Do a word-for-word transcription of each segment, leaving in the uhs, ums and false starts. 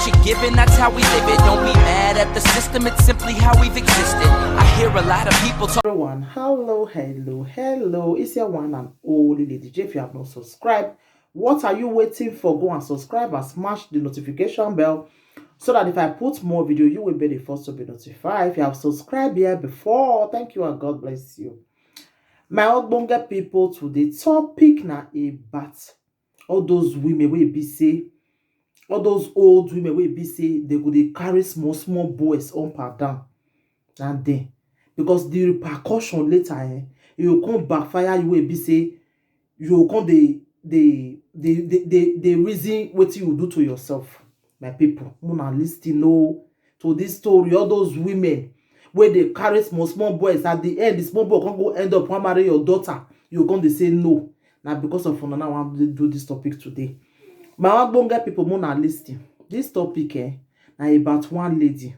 She giving, that's how we live it. Don't be mad at the system, it's simply how we've existed. I hear a lot of people talk. Everyone, hello, hello, hello. It's your one and only Lady J. If you have not subscribed, what are you waiting for? Go and subscribe and smash the notification bell so that if I put more video, you will be the first to be notified. If you have subscribed here before, thank you and God bless you. My ogbonge people, today topic na about all those women wey be say, all those old women wey be say they go dey carry small small boys up and down, and then because the repercussion later, eh, you go come backfire you wey be say you go come dey dey dey dey dey dey reason wetin you do to yourself. My people, una listen o to this story. All those women wey dey carry small small boys, at the end the small boy come go end up wan marry your daughter, you go come dey say no. Na because of una now I wan do this topic today. My ogbonge people, una listen. This topic, eh, na about one lady.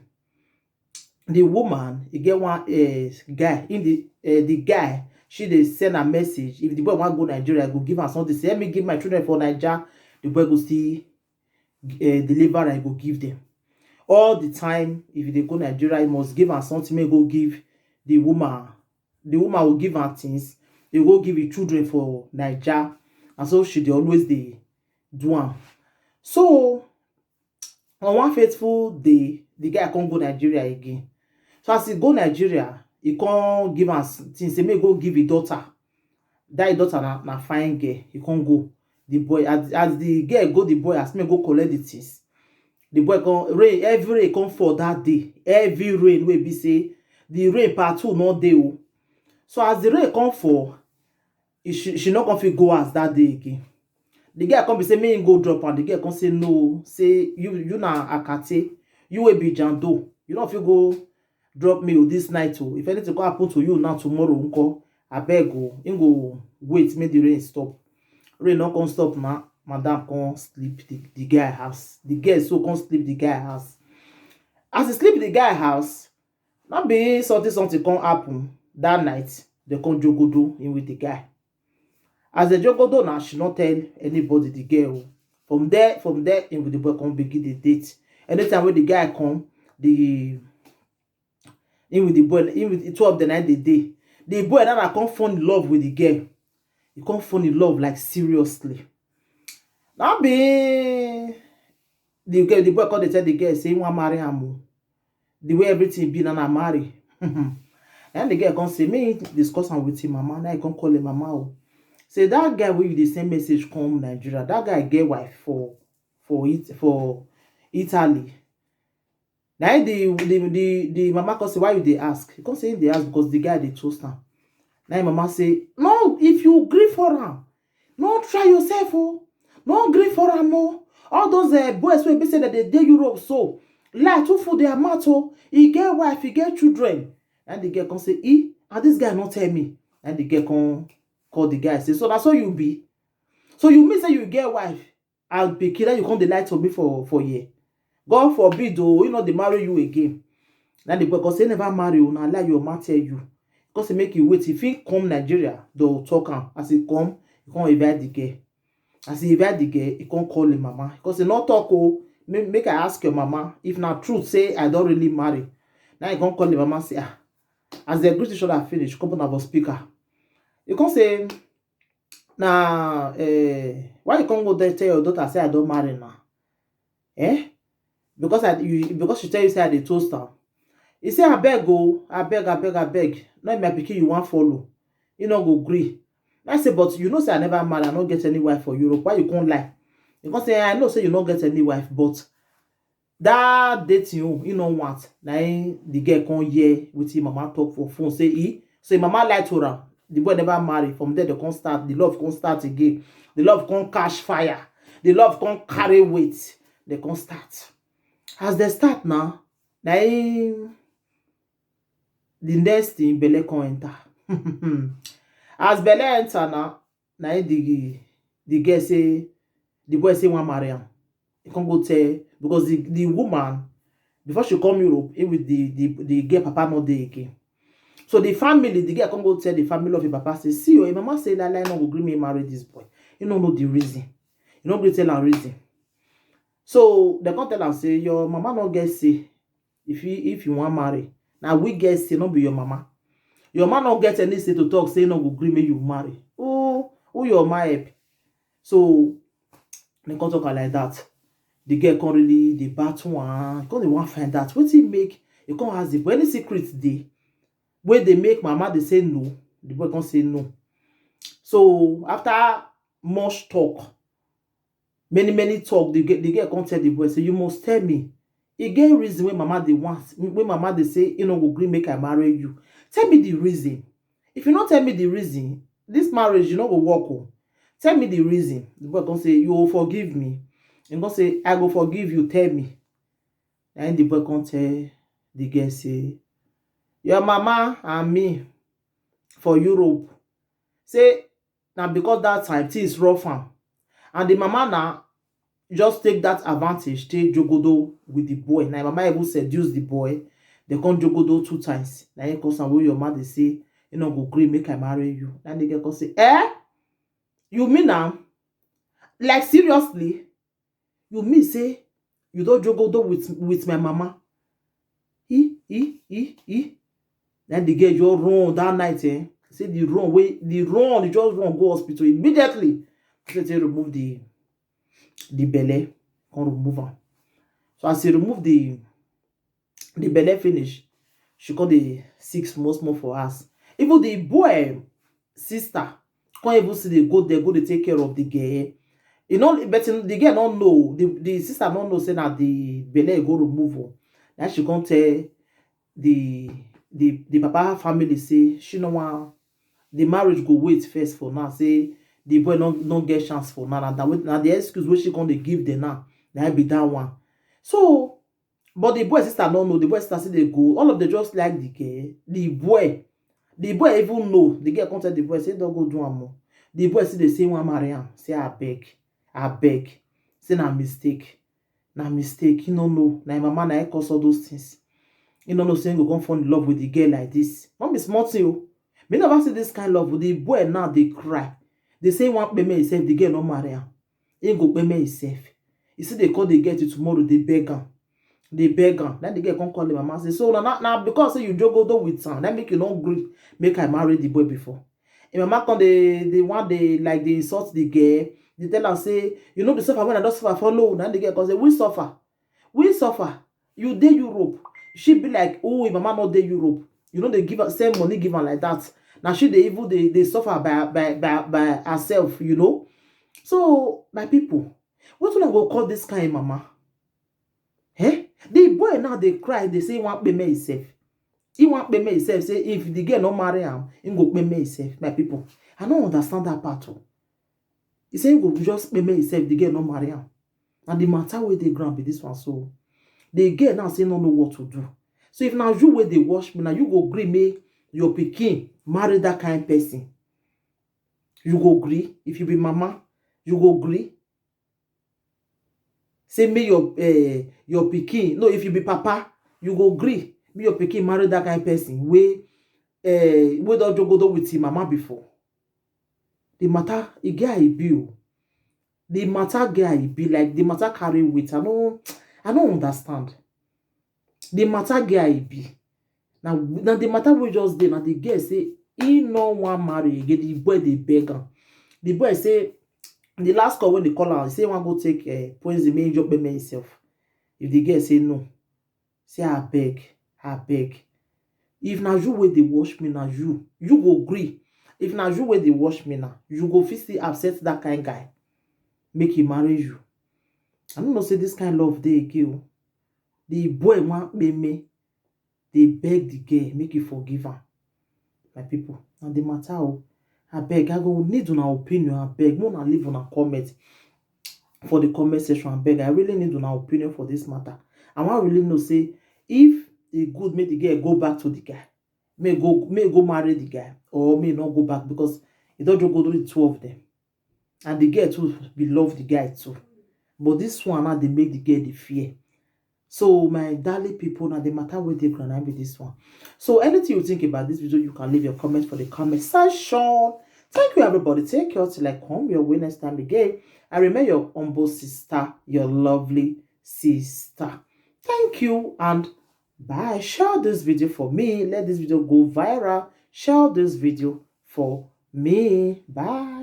The woman, e get one, eh, guy in the, eh, the guy, she dey send a message. If the boy wan go Nigeria, go give am something. Say, "Let me give my children for Naija." The boy go still, eh, deliver, I go give them. All the time, if you dey go Nigeria, you must give am something, make go give the woman. The woman will give am things, they go give the children for Naija. And so she dey always dey do am. So on one faithful day, the guy come go Nigeria again. So as he go Nigeria, he come give am s- things, say make go give his daughter. That his daughter na, na fine girl. He come go. The boy, as, as the girl go, the boy as me go collect the things. The boy come rain, every rain come fall that day. Every rain wey be say the rain part two no dey o. So as the rain come fall, e, she, she no come fit go house that day again. The girl come be say make him go drop am. The girl come say no, say you, you na akate, you wey be jando, you no fit go drop me o this night o. If anything come happen to you now tomorrow, nko, abeg o. Him go wait make the rain stop. Rain no come stop na, madam come sleep the, the guy house. The girl so come sleep the guy house. As he sleep the guy house, no be something something come happen that night. They come jogodo him with the guy. As they jogodo now, she no tell anybody, the girl o. From there, from there, him with the boy come begin the date. Anytime wey the guy come, the him with the boy, him with the two of them na dey dey. The boy now come fall in love with the girl. He come fall in love, like, seriously. Now be the girl, the boy come dey tell the girl say he wan marry am o. The way everything be, na na marry. And the girl come say make he discuss am with him mama. Now he come call him mama o. Say that guy wey you dey send message come Nigeria, that guy get wife for, for it for Italy. Now the the the, the mama come say, "Why you dey ask?" He come say he dey ask because the guy dey toast am. Now him mama say, "No, if you gree for am, no try yourself o. No gree for am o. All those, uh, boys wey be say that they dey Europe so, lie too full their mouth o. He get wife, he get children." And the girl come say, "E, and this guy no tell me." And the girl come call the guy say, "So na so you be? So you mean say you get wife and pikin, then you come dey lie to me for, for here? God forbid o, he no dey marry you again." Now the boy come say, "Never marry o, na lie your man tell you." Come say make you wait. If he come Nigeria, they will talk am. As he come, he come invite the girl. As he invite the girl, he come call him mama. He come say, "No talk o, make, make I ask your mama if na truth say I don't really marry." Now he come call him mama say, "Ah." As they greet each other finish, come put am for speaker. He come say, "Na, eh, why you come go there tell your daughter say I don't marry now? Eh? Because I, you, because she tell you say I dey toast am." He say, "Abeg o, abeg, abeg, abeg. No be my pikin you wan follow. You no go gree." I say, "But you know say I never marry, I no get any wife for Europe. Why you come lie?" He come say, "I know say you no get any wife, but that dating o, you no want." Na him the girl come hear wetin mama talk for phone. Say he, say mama lie to am. The boy never marry. From there they come start. The love come start again. The love come catch fire. The love come carry weight. They come start. As they start now, na him the next thing, belle come enter. As belle enter now, na him the, the girl say, the boy say wan marry am. He come go tell, because the, the woman, before she come Europe, he with the, the, the girl papa no dey again. So the family, the girl come go tell the family of the papa say, "See o, him mama say lie lie no go gree me marry this boy. You no know the reason. You no gree tell am reason." So dem come tell am say your mama no get say if you if you wan marry, na we get say, no be your mama. Your mama no get any say to talk say no go gree make you marry. Who who your mama help? So dem come talk am like that. The girl come really dey battle am, come dey wan find out wetin make e come ask the boy any secret dey wey dey make mama dey say no. The boy come say no. So after much talk, many many talk, the girl the girl come tell the boy say, you must tell me. E get reason wey mama dey want, wey mama dey say e no go gree make I marry you. Tell me the reason. If you no tell me the reason, this marriage you no go work o. Tell me the reason. The boy come say, you go forgive me? He come say, I go forgive you, tell me. Na im the boy come tell the girl say, your mama and me for Europe, say na because that time things rough am, and the mama na just take that advantage, take jogodo with the boy. Na im mama even seduce the boy. They come jogodo two times. Na im cause am wey your mama dey say e no go gree make I marry you. Na im the girl come say, eh, you mean am? Like seriously? You mean say you don jogodo with with my mama? E e e e. Na the girl just run that night, eh? Say the run wey the run, e just run go hospital immediately. Say they remove the the belle, come remove am. So as they remove the the belle finish, she come dey sick small small for house. Even the boy sister come even still dey go there, go dey take care of the girl. You know, but the girl no know, the the sister no know say na the belle e go remove o. Na she come tell the the the papa family say she no wan, the marriage go wait first for now, say the boy no no get chance for now. Na that wey na the excuse wey she come dey give them now, na im be that one. So but the boy sister no know, the boy sister still dey go. All of them just like the girl. The boy, the boy even know. The girl come tell the boy say, don't go do am o. The boy still dey say wan marry am. Say abeg, abeg. Say na mistake, na mistake. He no know. Na im mama na im cause all those things. He no know say he go come fall in love with the girl like this. No be small thing o. Me never see this kind love. The boy now dey cry. Dey say he wan pay me himself. The girl no marry am. He go pay me himself. He still dey call the girl till tomorrow. Dey beg am. Dey beg am. Then the girl come call him mama say, so na na na because say you jogodo with am, na make you no gree make I marry the boy before. Him mama come dey dey one day like dey insult the girl. Dey tell am say, you no be suffer when I don suffer follow. Na the girl come say, we suffer, we suffer. You dey Europe. She be like, oh, him mama no dey Europe. You no dey give am, send money give am like that. Na she dey even dey dey suffer by by by by herself, you know. So my people, wetin una go call this kind mama? Eh? The boy now dey cry, dey say he wan pay me himself. He wan pay me himself, say if the girl no marry am, he go pay me himself. My people, I no understand that part o. He say he go just pay me himself, the girl no marry am. Na the matter wey dey ground be this one so. The girl now say no know what to do. So if na you wey dey watch me, na you go gree make your pikin marry that kind person? You go gree? If you be mama, you go gree? Say make your eh, your pikin, no, if you be papa, you go gree make your pikin marry that kind person wey eh, wey don jogodo with him mama before? The matter e get how e be o. The matter get how e be, like the matter carry weight. I no I no understand. The matter get how e be. Na na the matter wey just dey, na the girl say he no wan marry again. The boy dey beg am. The boy say the last call when they call am, he say he wan go take uh, poison, make he just pay me himself. If the girl say no, say abeg, abeg. If na you wey dey watch me, na you you go gree. If na you wey dey watch me now, you go fit still accept that kind guy make he marry you? I no know say this kind love dey again o. The boy wan pay me, dey beg the girl make he forgive am. My people, na the matter o. Abeg, I go need una opinion. Abeg, make una leave una comment for the comment section. Abeg, I really need una opinion for this matter. I wan really know say if e good make the girl go back to the guy, may go may go marry the guy, or may not go back because e don jogodo the two of them. And the girl too be love the guy too. But this one now dey make the girl dey fear. So my darling people, na the matter wey dey ground na be this one. So anything you think about this video, you can leave your comment for the comment section. Thank you everybody. Take care till I come your way next time again. I remain your humble sister, your lovely sister. Thank you and bye. Share this video for me. Let this video go viral. Share this video for me. Bye.